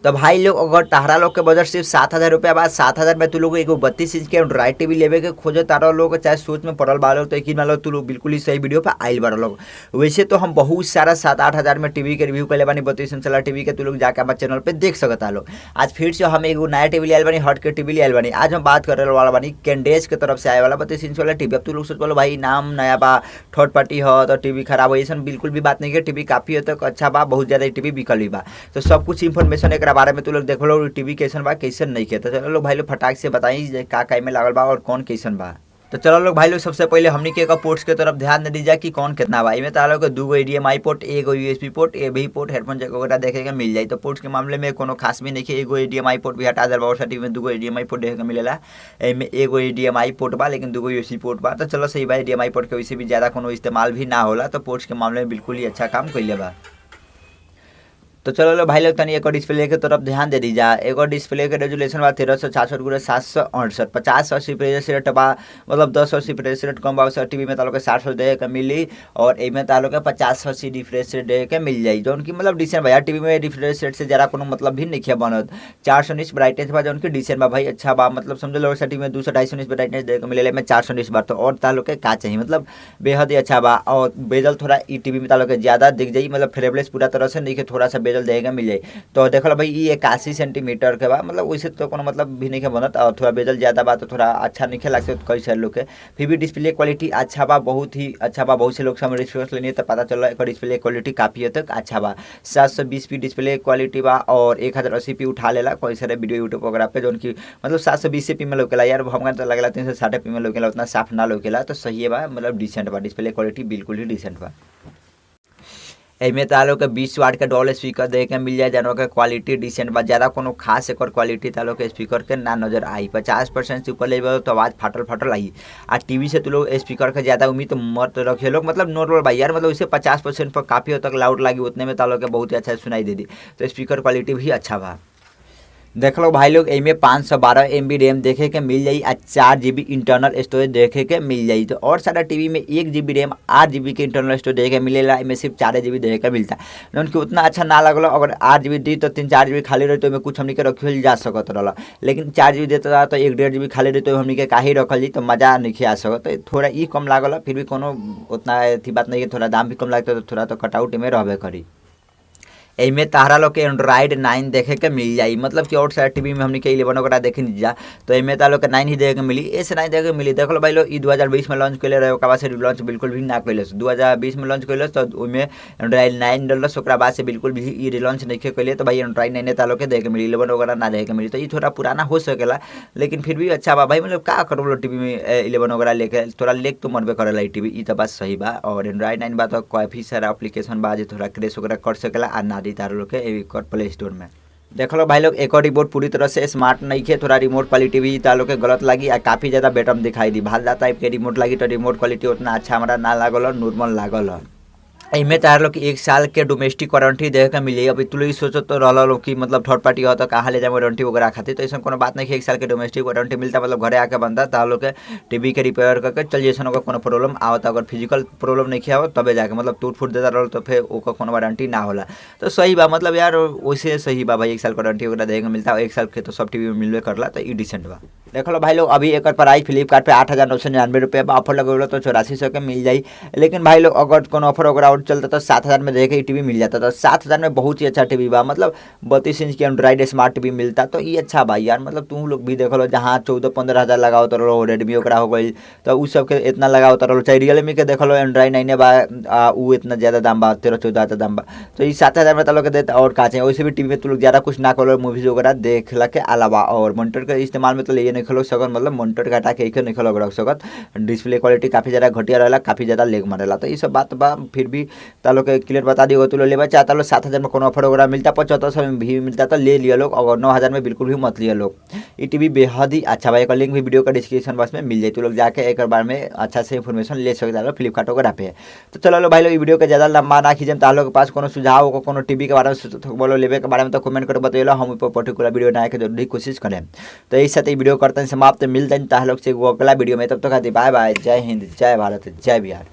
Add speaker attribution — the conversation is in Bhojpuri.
Speaker 1: तो भाई लोग अगर तहरा लोग के बजट सिर्फ 7,000 रुपया बा, 7,000 में तू लोग एगो 32 इंच के एंड्रॉइड टीवी लेवे के खोजे तारा लोग चाहे सोच में पड़ल बा लोग, तो यकीन मान लो तू लोग बिल्कुल ही सही वीडियो पर आइल बाड़ लोग। वैसे तो हम बहुत सारा 7-8 हज़ार में टीवी के रिव्यू कैले बानी 32 इंच वाला टीवी के, तू लोग जाके हमारे चैनल पे देख सकता लोग। आज फिर से हम एगो नया टीवी ले आइल बानी, हट के टीवी ले आइल बानी। आज हम बात करे वाला बानी कैंडेज के तरफ से आए वाला 32 इंच वाला टीवी। अब तू लोग सोच बोलो भाई नाम नया बा, थर्ड पार्टी हो तो टीवी खराब हो, ऐसा बिल्कुल भी बात नहीं है। टीवी काफ़ी हद तक अच्छा बा, बहुत ज़्यादा टीवी बिकल भी बा। तो सब कुछ इन्फॉर्मेशन एक बारे में तू लोग देख लो टीवी कैसन बा कैसन नहीं के। तो चलो लोग भाई लोग फटाक से बताई का का में लागल बा और कौन कैसन बा। तो चलो लोग भाई लोग सबसे पहले हमनी के एक पोर्ट्स के तरफ ध्यान दे दीजिए कि कौन कितना बा। इमें तालो के 2 HDMI port, एगो USB port, AV port, headphone jack वगैरह देखे के मिल जाए। तो पोर्ट्स के मामले में कोनो खास भी नहीं है। एगो HDMI port भी हटा दे टीवी में 2 HDMI port देखे के मिलेला। एमे एगो HDMI port बा लेकिन 2 USB port बा। तो चलो सही बा, HDMI port के वैसे भी ज़्यादा कोनो इस्तेमाल भी ना होला, तो पोर्ट्स के मामले में बिल्कुल ही अच्छा काम कैले बा। तो चलो लो भाई लोग तनी एक डिस्प्ले के तरफ ध्यान दे दीजा। एक डिस्प्ले के रेजुलेशन बा 1366 गुणे 768, 50 रिफ्रेश रेट बा, मतलब 10 रिफ्रेश रेट कम बा। टीवी में तालो के 60 दे के मिली और एमे तालो के 50 रिफ्रेश रेट दे के मिल जाई, जौन की मतलब डिसेंट बा। टीवी में रिफ्रेश रेट से ज़रा कोनो मतलब भी नहीं बनत। 419 ब्राइटनेस बा जौन की डिसेंट बा भाई, अच्छा बा। मतलब समझ लो टीवी में 200-250 ब्राइटनेस दे के मिले, में 419 बा, तो और तालो के का चाहिए, मतलब बेहद ही अच्छा बा। और बेजल थोड़ा ई टीवी में तालो के ज़्यादा दिख जाई, मतलब फ्रेमलेस पूरा तरह से नहीं, थोड़ा सा बेजल देगा मिल जाए। तो देखल भाई ये 81 सेंटीमीटर के बा, मतलब वैसे तो कोनो मतलब भी नहीं बनत और थोड़ा बेजल ज़्यादा बा तो थोड़ा अच्छा नहीं लग कई सारे लोग के। फिर भी डिस्प्ले क्वालिटी अच्छा बा, बहुत ही अच्छा बा। बहुत से लोग से हम रिस्पॉन्स लेनी तो पता चल एक डिस्प्ले क्वालिटी काफ़ी हद तक अच्छा बा। 720p display quality बा और 1080p उठा लेला कई सारे वीडियो यूट्यूब वगैरह पे, जौन की मतलब 720p में लोकेला। यार हमरा तो लगला 360p में लोकेला, उतना साफ ना लोकेला, तो सही बा, मतलब डिसेंट बा। डिस्प्ले क्वालिटी बिल्कुल ही डिसेंट बा। एमे तालो के 20 वाट के डॉल स्पीकर देखे के मिल जाए, जानवर के क्वालिटी डिसेंट बा। ज़्यादा कोनो खास एक क्वालिटी तालो के स्पीकर के ना नजर आई। 50% से ऊपर ले तो आवाज़ फाटल फाटल आई। आ टीवी से तो लोग स्पीकर के ज़्यादा उम्मीद मत रखे लोग, मतलब नॉर्मल भाई यार, मतलब उसे 50% पर काफ़ी हद तक लाउड लगी, उतने में तालो के बहुत ही अच्छा सुनाई दे दी। तो स्पीकर क्वालिटी भी अच्छा बा। देख लो भाई लोग एमे 512 MB RAM देखे के मिल जाई आ 4 GB internal storage देखे के मिल जाई। तो और सारा टीवी में 1 GB RAM 8 GB के इंटरनल स्टोरेज देखे के मिलेला, एमे सिर्फ 4 GB देखे के मिलता, जौन कि उतना अच्छा ना लगल। अगर 8 GB दी तो 3-4 GB खाली रही तो ओमे कुछ हमनी के रखल जा सकत रहल, लेकिन 4 GB देता तो 1-1.5 GB खाली रही तो हमनी के काहे रखल जी, तो मज़ा नहीं आ सकत। तो थोड़ा ई कम लागल, फिर भी कोनो उतना अथी बात नहीं है। थोड़ा दाम भी कम लगता तो थोड़ा तो कटआउट में रहबे करी। एमे तारा लोग के एंड्रॉइड 9 देखे के मिल जाई, मतलब कि और सारा टीवी में हमने के 11 वगैरह देखे नहीं जा, तो एमे तारा लोग के 9 ही देखे के मिली, एस 9 देखे के मिली। देख लो भाई लोग ई 2020 में लॉन्च कैले रहे, ओकरा बाद से लॉन्च बिल्कुल भी ना कैले। 2020 में लॉन्च कैले तो ओमे एंड्रॉइड 9 डलस, ओकरा बाद से बिल्कुल भी ई रिलॉन्च नहीं कैले। तो भाई एंड्रॉइड 9 तारा लोग के देखे के मिली, 11 वगैरह ना देखे के मिली। तो ई थोड़ा पुराना हो सकेला लेकिन फिर भी अच्छा बा भाई, मतलब का करो टीवी में 11 वगैरह लेके, थोड़ा लेक तो मनबे करेला ई टीवी, ई तो बात सही बा। और एंड्रॉइड 9 बा तो काफ़ी सारा एप्लीकेशन बा जो थोड़ा क्रेश वगैरह कर सकेला आ ना दी तारो लोग के प्ले स्टोर में। देख लो भाई लोग एक और रिमोट पूरी तरह से स्मार्ट नहीं है, थोड़ा रिमोट क्वालिटी भी तालो के गलत लगी आ काफ़ी ज़्यादा बेटम दिखाई दी। भाला टाइप के रिमोट लगी तो रिमोट क्वालिटी उतना अच्छा हमारा ना लागल, नॉर्मल लागल। एमे तार लोग 1 साल के डोमेस्टिक वारंटी देखे के मिली। अभी तू लोग सोचो तो रह कि मतलब थर्ड पार्टी हो तो कहाँ ले जाए वारंटी वगैरह खातिर, तो ऐसा कोनो बात नहीं है। 1 साल के डोमेस्टिक वारंटी मिलता, मतलब घरे आके बनता तार लोग के टीवी के रिपेयर करके चल जैसे अगर कोनो प्रॉब्लम आवता, अगर फिजिकल प्रॉब्लम नहीं आवत तबे जाके, मतलब टूट फूट देता रहो तो फिर ओकर कोनो वारंटी ना होला। तो सही बा, मतलब यार वैसे सही बा भाई, 1 साल वारंटी वगैरह देखे के मिलता, 1 साल के तो सब टीवी में मिलबे करला, तो ई डिसेंट बा। देख लो भाई लोग अभी एक प्राइस फ्लिपकार्ट पे 8,999 रुपये ऑफर लगे तो 8400 के मिल जाई। लेकिन भाई लोग अगर कोनो ऑफर वगैरह और चलता तो 7,000 में देखे टीवी मिल जाता। तो 7,000 में बहुत ही अच्छा टीवी बा, मतलब 32 इंच के एंड्रॉइड स्मार्ट टीवी मिलता, तो ये अच्छा भाई यार। मतलब तुम लोग भी देख लो जहाँ 14-15 हज़ार लगाओ तो रहो, रेडमी वगैरह हो गई तो उ सब के इतना लगाओ तो रहो, चाहे रियलमी के देख लो एंड्रॉइड 9 बा उ इतना ज़्यादा दाम बा, 13-14 हज़ार दाम बा। तो ये 7,000 में तो लोग देता और का चाहिए। वैसे भी टीवी में तुम लोग ज़्यादा कुछ ना करो मूवीज वगैरह देखला के अलावा, और मॉनिटर के इस्तेमाल में तो ले नहीं खोलो सकत, मतलब मॉनिटर के हटा के एक नहीं खोलो रख सकत। डिस्प्ले क्वालिटी काफ़ी ज़्यादा घटिया रहेला, काफ़ी ज़्यादा लेग मारेला, तो ये सब बात बा। फिर भी तालो के क्लियर बता दियो तो लेबा चाहता लो 7,000 में कोनो ऑफर वगैरह मिलता, 7500 में भी मिलता तो ले लिया लोग, और 9,000 में बिल्कुल भी मत लिया लोग। ई टीवी बेहद ही अच्छा भाई, एक लिंक भी वीडियो का डिस्क्रिप्शन बॉक्स में मिल जाए, तो लोग जाके एक बार में अच्छा से इन्फॉर्मेशन ले सकते हैं फ्लिपकार्ट वगैरह पे। तो चलो लो भाई लोग वीडियो के ज़्यादा लंबा ना खींचे, तालो के पास कोनो सुझाव हो कोनो टीवी के बारे में बोलो लेवे के बारे में तो कमेंट कर बतैलो, हम ऊपर पर्टिकुलर वीडियो बनाए के जरूरी कोशिश करें। तो इस साथ वीडियो करते हैं समाप्त, मिलते हैं तालोग से अगला वीडियो में, तब तक खातिर बाय बाय, जय हिंद, जय भारत, जय बिहार।